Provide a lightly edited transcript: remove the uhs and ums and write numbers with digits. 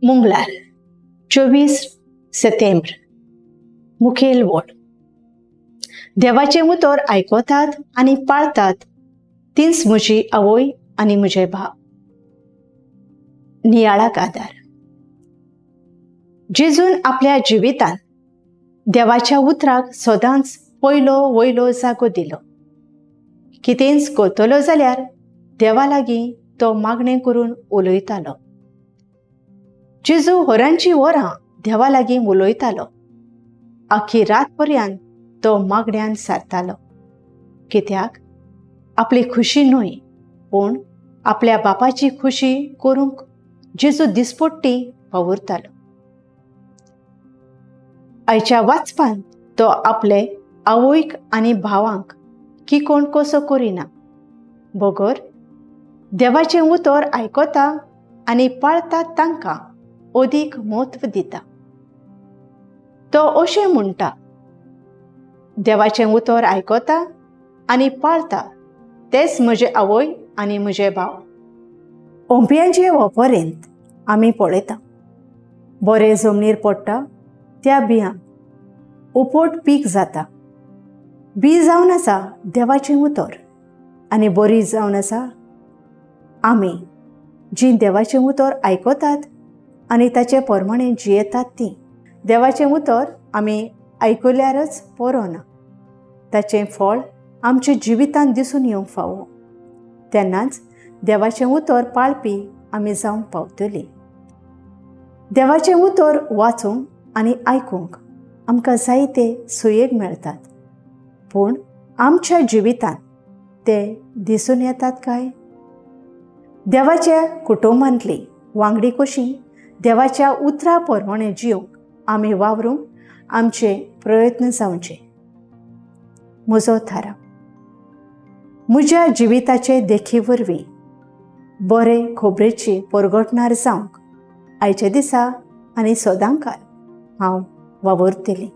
मंगळार 24 सप्टेंबर. मुखेल वोड. देवाचें उतर आयकतात आनी पाळतात तींच म्हजी आवय आनी म्हजे भाव. नियाळाक आदार. जेजून आपल्या जिवितांत देवाच्या उतराक सदांच पयलो वयलो जागो दिलो. कितेंच करतलो जाल्यार देवा लागीं तो मागणें करून उलयतालो. जेजू वरांची वरां देवा लागीं उलयतालो. आखी रात पर्यंत तो मागण्यान सारतालो. कित्याक? आपली खुशी न्हय, पूण आपल्या बापाची खुशी करूंक जेजू दिसपट्टी वावुरतालो. आयच्या वाचपान तो आपले आवयक आनी भावांक की कोण कसो करिना बगर देवाचें उतर आयकता आनी पाळता तांकां अदीक म्हत्व दिता. तो अशें म्हणटा, देवाचें उतर आयकता आनी पाळता तेच म्हजे आवय आनी म्हजे भाव. ओंपयांचे वपरेंत आमी पळयता, बरें जमनीर पडटा त्या बियांक उपट पीक जाता. बी जावन आसा देवाचें उतर आनी बरी जावन आसा आमी जीं देवाचें उतर आयकतात आनी ताचे प्रमाणे जियेतात तीं. देवाचें उतर आमी आयकल्यारच पुरो ना, ताचें फळ आमच्या जिवितांत दिसून येवंक फावो. तेन्नाच देवाचें उतर पाळपी आमी जावंक पावतलीं. देवाचें उतर वाचूंक आनी आयकूंक आमकां जायते सुयोग मेळटात, पूण आमच्या जिवितांत ते दिसून येतात काय? देवाच्या कुटुंबांतली वांगडी कशी देवाच्या उतरा प्रमाणे जिवंक आमी वावरूंक आमचे प्रयत्न जावचे. म्हजो थाराव. म्हज्या जिविताचे देखी वरवीं बरे खबरेची परगटणार जावंक आयच्या दिसा आनी सदांकाळ हांव वावुरतली.